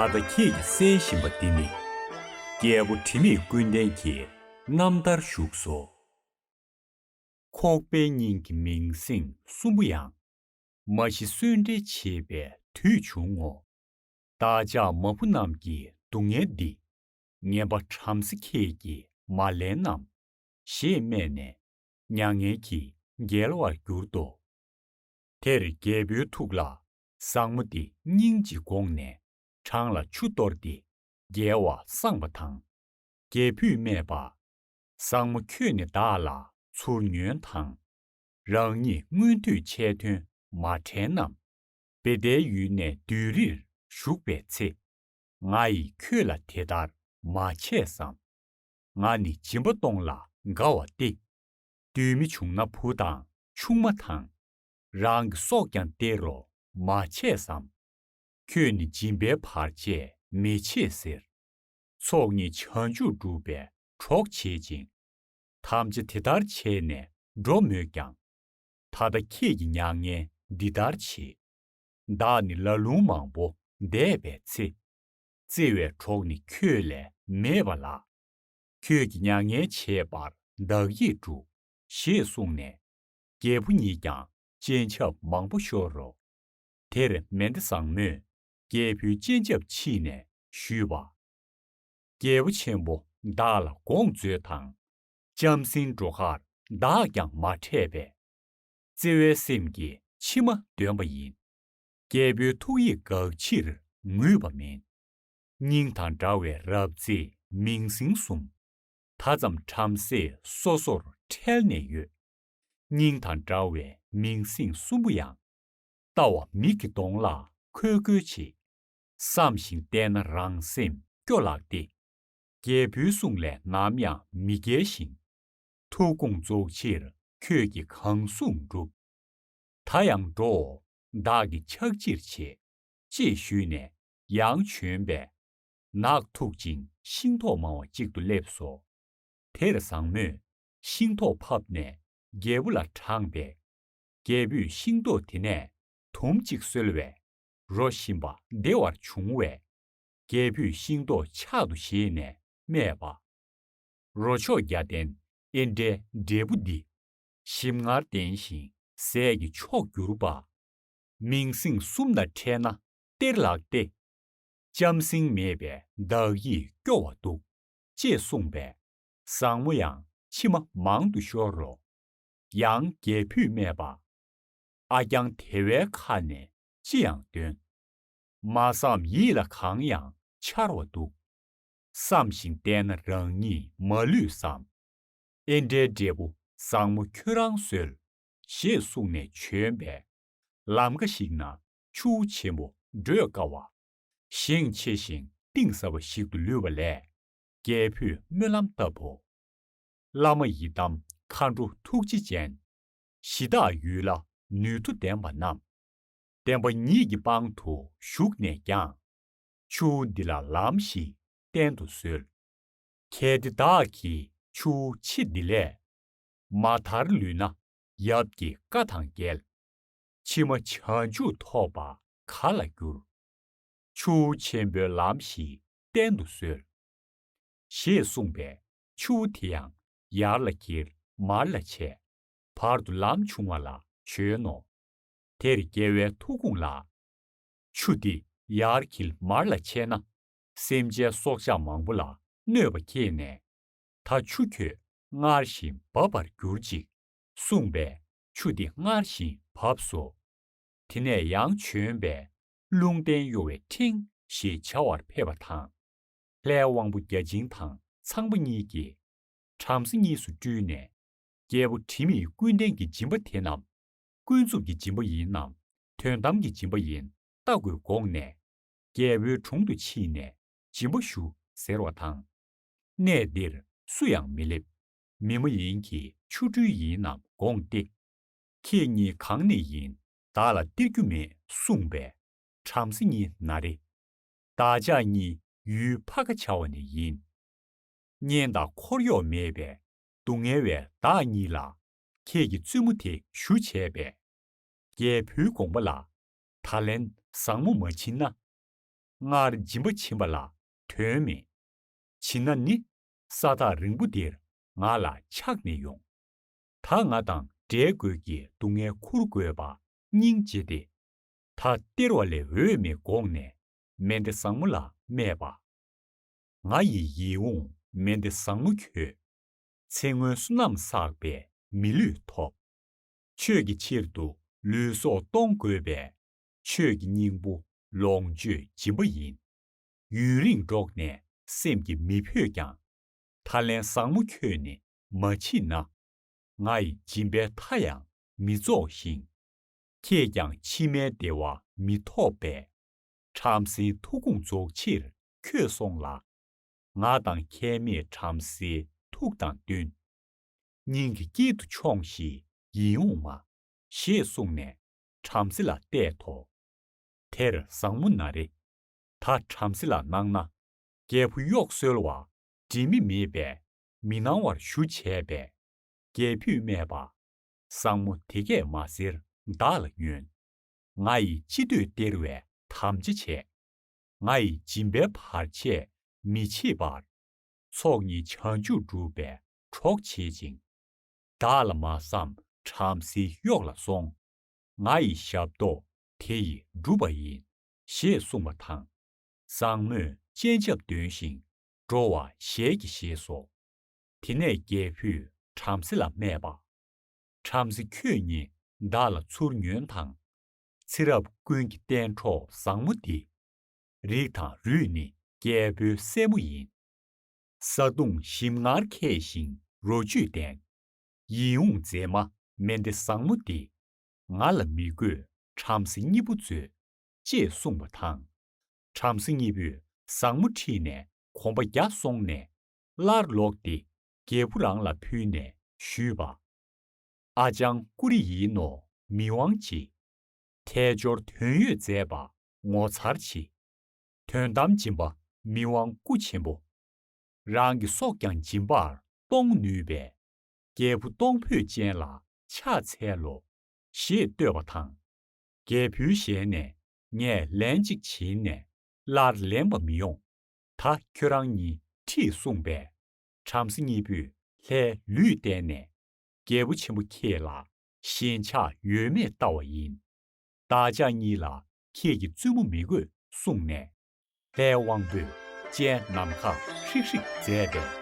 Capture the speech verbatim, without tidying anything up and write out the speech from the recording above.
ད་ལྟ་ཁྱེད་ཀྱིས་གསན་བཞིན་པ་འདི་ནི། རྒྱལ་པོ་དྲི་མེད་ཀུན་ལྡན་གྱི་རྣམ་ཐར་བཞུགས་སོ། ཁོག་པའི་སྙིང་གི་མིང་སྲིང་གསུམ་པོ་ཡང་། མ་ཤི་གསོན་བྲལ་བྱེད་པའི་དུས་བྱུང་ངོ་། བདག་ཅག་མ་བུ་རྣམས་ཀྱི་སྡུག་བསྔལ་འདི། ངན་པ་བྲམ་ཟེ་ཁྱེད་ཀྱིས་མ་ལེན་ནམ། ཞེས་སྨྲས་ནས་མྱ་ངན་གྱིས་བརྒྱལ་བར་གྱུར་ཏོ། དེར་རྒྱལ་པོའི་ཐུགས་ལ་བཟང་མོ་འདི་སྙིང་རྗེ་དགོངས་ནས་བྲང་ལ་ཆུ་གཏོར་ཏེ་རྒྱལ་བ་བསངས་པ་དང་། རྒྱལ་བུས་སྨྲས་པ། བཟང་མོ་ཁྱོད་ནི་བདག་ལ་ཚུར་ཉོན་དང་། རང་ཉིད་མངོན་མཐོས་འཆད་དོན་མ་དྲན་ནམ། བེ་ཏའི་ཡུལ་ནས་བདུད་རིར་ཞུགས་པའི་ཚེ། ང་ཡིས་ཁྱོད་ལ་དེ་ལྟར་མ་བྱས་སམ། ང་ནི་སྦྱིན་པ་གཏོང་ལ་དགའ་བ་སྟེ། བདུད་མི་བྱུང་ན་བུ་དང་ཆུང་མ་དང་། རང་གི་སྲོག་ཀྱང་སྟེར་རོ་མ་བྱས་སམ། ཁྱོད་ནི་སྦྱིན་པའི་བར་ཆད་མི་བྱེད་ཟེར། ཚོགས་གཉིས་བྱང་ཆུབ་སྒྲུབ་པའི་གྲོགས་བྱེད་ཅིང་། ཐམས་ཅད་དེ་ལྟར་བྱས་ནས་འགྲོ་མོད་ཀྱང་། ད་ལྟ་ཁྱེད་ཀྱི་མྱ་ངན་འདི་ལྟར་བྱེད། བདག་ནི་ལ་ལུང་མང་པོ་འདས་པའི་ཚེ། བརྩེ་བའི་གྲོགས་ནི་ཁྱོད་ལས་མེད་པ་ལགས། ཁྱོད་ཀྱི་མྱ་ངན་བྱེད་པར་བདག་ཡིད་འགྲོ། ཞེས་གསུངས་ནས། རྒྱལ་པོ་ཉིད་ཀྱང་སྤྱན་ཆབ་མང་པོ་ཤོར་རོ། དེར་མན་དེ་བཟང་མོས་རྒྱལ་བུའི་སྤྱན་ཆབ་ཕྱིས་ནས་ཞུས་པ། རྒྱལ་པོ་ཆེན་པོ་བདག་ལ་དགོངས་མཛོད་དང་། ལྕམ་སྲིང་འགྲོ་ཁར་བདག་ཀྱང་མ་འཕྲད་པས། བརྩེ་བའི་སེམས་ཀྱིས་མཆི་མ་འདོན་པ་ཡིན། རྒྱལ་པོའི་ཐུགས་ཡིད་འགག་ཕྱིར་ངུས་པ་མིན། སྙིང་དང་འདྲ་བའི་རབ་བརྩེའི་མིང་སྲིང་གསུམ། ད་ཙམ་བྲམ་ཟེ་སོ་སོར་འཕྲལ་ནས་ཡོད། སྙིང་དང་འདྲ་བའི་མིང་སྲིང་གསུམ་པོ་ཡང་། ལྟ་བ་མིག་གི་གདོང་ལ་ཁོལ་ཁོལ་བྱེད། བསམ་ཞིང་བལྟས་ན་རང་སེམས་སྐྱོ་ལགས་ཏེ། རྒྱལ་བུའི་གསུང་ལས་ནམ་ཡང་མི་འགལ་ཞིང་། ཐུགས་དགོངས་རྫོགས་ཕྱིར་ཁྱོད་ཀྱིས་གང་གསུང་སྒྲུབ། ད་ཡང་འགྲོའོ། བདག་གིས་ཕྱག་ཕྱིར་བྱེད། ཅེས་ཞུས་ནས་ཡང་བྱོན་པས། ནགས་མཐུག་ཅིང་ཤིང་ཐོག་མང་བ་ཅིག་ཏུ་སླེབས་སོ། དེར་བཟང་མོས་ཤིང་ཐོག་ཕབ་ནས་རྒྱལ་པོ་ལ་དྲངས་པས། རྒྱལ་པོས་ཤིང་ཐོག་དེ་ནས་དུམ་གཅིག་སོལ་བས། རོ་ཞིམ་པ་བདེ་བར་བྱུང་བས། རྒྱལ་པོས་ཤིང་ཐོག་ཕྱག་ཏུ་བཞེས་ནས་སྨྲས་པ། རོ་མཆོག་བརྒྱ་ལྡན་ཨིནྡྲའི་འབྲས་བུ་འདི། ཞིམ་མངར་ལྡན་ཞིང་ཟས་ཀྱི་མཆོག་གྱུར་པ། མིང་སྲིང་གསུམ་དང་ཕྲད་ན་སྟེར་ལགས་ཏེ། ལྕམ་སྲིང་མེད་པས་བདག་ཡིད་སྐྱོ་བ་འདུག། ཅེས་གསུངས་པས། བཟང་མོ་ཡང་མཆི་མ་མང་དུ་ཤོར་རོ། ཡང་རྒྱལ་བུས་སྨྲས་པ། ཨ་ཀྱང་དེ་བའི་ཁ་ནས་ཅི་ཡང་འདོན། མ་བསམ་ཡིད་ལ་གང་ཡང་འཆར་བ་འདུག། བསམ་ཞིང་བལྟས་ན་རང་ཉིད་མ་ལུས་སམ། ཨིནྡྲའི་འབྲས་བུ་བཟང་མོ་ཁྱོད་རང་གསོལ། ཞེས་གསུངས་ནས་བྱོན་པས། ལམ་ཁ་ཞིག་ན་ཆུ་བོ་ཆེན་པོ་བགྲོད་དཀའ་བ། ཞེང་ཆེ་ཞིང་གཏིང་ཟབ་པ་ཞིག་ཏུ་ལུས་པ་ལས། རྒྱལ་བུས་སྨོན་ལམ་བཏབ་བོ། བླ་མ་ཡི་དམ་མཁའ་འགྲོ་ཐུགས་རྗེ་ཅན། གཞི་བདག་ཡུལ་ལ་ནུས་མཐུ་ལྡན་པ་རྣམས། བསྟན་པ་ཉིད་ཀྱི་དཔང་དུ་ཞུགས་ནས་ཀྱང་། ཆུ་བོ་འདི་ལ་ལམ་ཞིག་བསྟན་དུ་གསོལ། གལ་ཏེ་བདག་གིས་ཆུ་བོ་ཆེ་འདི་ལས། མ་ཐར་ལུས་ན་ཡབ་ཀྱི་བཀའ་དང་འགལ། ཕྱི་མ་བྱང་ཆུབ་ཐོབ་པ་ག་ལ་འགྱུར། ཆུ་བོ་ཆེན་པོའི་ལམ་ཞིག་བསྟན་དུ་གསོལ། ཞེས་གསུངས་པས་ཆུ་བོ་དེ་ཡང་ཡར་ལ་འཁྱིལ་མར་ལ་ཆད། བར་དུ་ལམ་བྱུང་བ་ལ་བྱོན་ནོ། དེར་རྒྱལ་བའི་ཐུགས་དགོངས་ལ། ཆུ་འདི་ཡར་འཁྱིལ་མར་ལ་ཆད་ན། སེམས་ཅན་སྲོག་ཆགས་མང་པོ་ལ་གནོད་པ་བསྐྱེད་ནས། ད་ཆུ་ཁྱོད་སྔར་བཞིན་འབབ་པར་གྱུར་ཅིག། གསུངས་པས་ཆུ་འདི་སྔར་བཞིན་བབས་སོ། དེ་ནས་ཡང་བྱོན་པས་ལུང་བསྟན་གཡོ་བའི་ཕྲེང་ཞེས་བྱ་བར་ཕེབས་པ་དང་། ལྷའི་དབང་པོ་བརྒྱ་བྱིན་དང་ཚངས་པ་གཉིས་ཀྱིས་བྲམ་ཟེ་གཉིས་སུ་སྤྲུལ་ནས། རྒྱལ་པོ་དྲི་མེད་ཀུན་ལྡན་གྱི་སྦྱིན་པ་དེ་རྣམས་ཀུན་རྫོབ་ཀྱི་སྦྱིན་པ་ཡིན་ནམ་དོན་དམ་གྱི་སྦྱིན་པ་ཡིན་བལྟ་དགོས་དགོངས་ནས། རྒྱལ་པོའི་དྲུང་དུ་ཕྱིན་ནས་སྦྱིན་པ་ཞུ་ཟེར་བ་དང་། གནས་འདིར་སུ་ཡང་མི་སླེབས། མི་མ་ཡིན་གྱི་ཆོ་འཕྲུལ་ཡིན་ནམ་དགོངས་ཏེ། ཁྱེད་གཉིས་གང་ནས་ཡིན། བདག་ལ་སྟེར་རྒྱུ་མེད་གསུངས་པས། བྲམ་ཟེ་གཉིས་ན་རེ། བདག་ཅག་གཉིས་ཡུལ་ཕ་ཁ་བྱ་བ་ནས་ཡིན། གཉེན་དང་འཁོར་གཡོག་མེད་པས་སྡུག་བསྔལ་བའི་བདག་གཉིས་ལ། ཁྱེད་ཀྱིས་བཙུན་མོ་དེ་ཞུ་བྱས་པས། རྒྱལ་བུའི་དགོངས་པ་ལ་ད་ལན་བཟང་མོ་མ་བྱིན་ན། སྔར་སྦྱིན་པ་བྱིན་པ་ལ་དོན་མེད། བྱིན་ན་ནི་ས་ཐག་རིང་པོ་འདིར་ང་ལ་ཆགས་ནས་ཡོང་། ད་ང་དང་འབྲལ་དགོས་ཀྱི་སྡུག་བསྔལ་འཁུར་དགོས་པ་སྙིང་རྗེ་སྟེ། ད་སྟེར་བ་ལས་འོས་མེད་དགོངས་ནས་མན་དེ་བཟང་མོ་ལ་སྨྲས་པ། ང་ཡི་ཡིད་འོང་མན་དེ་བཟང་མོ་ཁྱོད། ཚེ་སྔོན་བསོད་ནམས་བསགས་པས་མི་ལུས་ཐོབ། ཆོས་ཀྱི་ཕྱིར་དུ་ལུས་སྲོག་གཏོང་དགོས་པས། ཆོས་ཀྱི་སྙིང་པོ་ལོངས་སྤྱོད་སྦྱིན་པ་ཡིན། ཡུན་རིང་འགྲོགས་ནས་སེམས་ཀྱིས་མི་ཕོད་ཀྱང་། ད་ལན་བཟང་མོ་ཁྱོད་ནི་མ་མཆིས་ན། ང་ཡི་སྦྱིན་པའི་མཐའ་ཡང་མི་རྫོགས་ཤིང་། ཁྱེད་ཀྱང་ཕྱི་མའི་བདེ་བ་མི་ཐོབ་པས། བྲམ་ཟེའི་ཐུགས་དགོངས་རྫོགས་ཕྱིར་ཁྱོད་སོང་ལ། ང་དང་ཁྱད་མེད་བྲམ་ཟེའི་ཐུགས་དང་བསྟུན། སྙིང་གི་དཀྱིལ་དུ་མཆོངས་ཤིག་ཡིད་འོང་མ། ཞེས་གསུངས་ནས་བྲམ་ཟེ་ལ་གཏད་དོ། དེར་བཟང་མོ་ན་རེ། ད་བྲམ་ཟེ་ལ་གནང་ན། རྒྱལ་པོ་གཡོག་གསོལ་བ་དྲི་མི་མེད་པས་མི་གནང་བར་ཞུ་བྱས་པས། རྒྱལ་བུས་སྨྲས་པ། བཟང་མོ་དེ་སྐད་མ་ཟེར་བདག་ལ་ཉོན། ང་ཡིས་ཅི་འདོད་སྟེར་བའི་དམ་བཅའ་བྱས། ང་ཡི་སྦྱིན་པའི་བར་ཆད་མི་བྱེད་པར། ཚོགས་གཉིས་བྱང་ཆུབ་སྒྲུབ་པའི་གྲོགས་བྱེད་ཅིང་། བདག་ལ་མ་བསམ་བྲམ་ཟེའི་གཡོག་ལ་སོང་། ང་ཡི་ཞབས་ཏོག་དེ་ཡིས་འགྲུབ་པ་ཡིན། ཞེས་གསུངས་པ་དང་། བཟང་མོས་སྤྱན་ཆབ་འདོན་ཞིང་འགྲོ་བ་ཞལ་གྱིས་བཞེས་སོ། དེ་ནས་རྒྱལ་བུས་བྲམ་ཟེ་ལ་སྨྲས་པ། བྲམ་ཟེ་ཁྱོད་ཉིད་བདག་ལ་ཚུར་ཉོན་དང་། ཚེ་རབས་ཀུན་གྱི་གཏན་གྲོགས་བཟང་མོ་འདི། རིགས་དང་རུས་ནི་རྒྱལ་པོའི་སྲས་མོ་ཡིན། བཟའ་བཏུང་ཞིམ་མངར་མཁས་ཤིང་རོ་བཅུད་ལྡན། ཡིད་འོང་མཛེས་མ་མན་དེ་བཟང་མོ་འདི། ང་ལ་མི་དགོས་བྲམ་ཟེ་གཉིས་པོ་མཛོད། ཅེས་གསུངས་པ་དང་། བྲམ་ཟེ་གཉིས་པོས་བཟང་མོ་ཁྲིད་ནས་གོམ་པ་བརྒྱ་སོང་ནས་སླར་ལོག་སྟེ་རྒྱལ་བུ་རང་ལ་ཕུལ་ནས་ཞུས་པ། ཨ་ཅང་ཀུ་རི་ཡིས་ནོ་མི་དབང་ཅི། དལ་འབྱོར་དོན་ཡོད་མཛད་པ་ངོ་མཚར་ཆེ། དོན་དམ་སྦྱིན་པ་མི་དབང་སྐུ་ཆེན་པོ། རང་གི་སྲོག་ཀྱང་སྦྱིན་པར་གཏོང་ནུས་པས། རྒྱལ་བུ་གཏོང་ཕོད་ཅན་ལ་ཕྱག་འཚལ་ལོ། ཞེས་བསྟོད་པ་དང་། རྒྱལ་བུའི་ཞལ་ནས་ངས་ལན་གཅིག་བྱིན་ནས་སླར་ལེན་པ་མི་ཡོང་། ད་ཁྱོད་རང་གཉིས་ཁྲིད་གསུངས་པས། བྲམ་ཟེ་གཉིས་པོས་ལྷའི་ལུས་བསྟན་ནས། རྒྱལ་པོ་ཆེན་པོ་ཁྱེད་ལ་ཞེན་ཆགས་ཡོད་མེད་བལྟ་བ་ཡིན། བདག་ཅག་གཉིས་ལ་ཁྱེད་ཀྱི་བཙུན་མོ་མི་དགོས་གསུངས་ནས། ལྷའི་དབང་པོས་སྤྱན་ནམ་མཁར་ཧྲིག་ཧྲིག་མཛད་པས་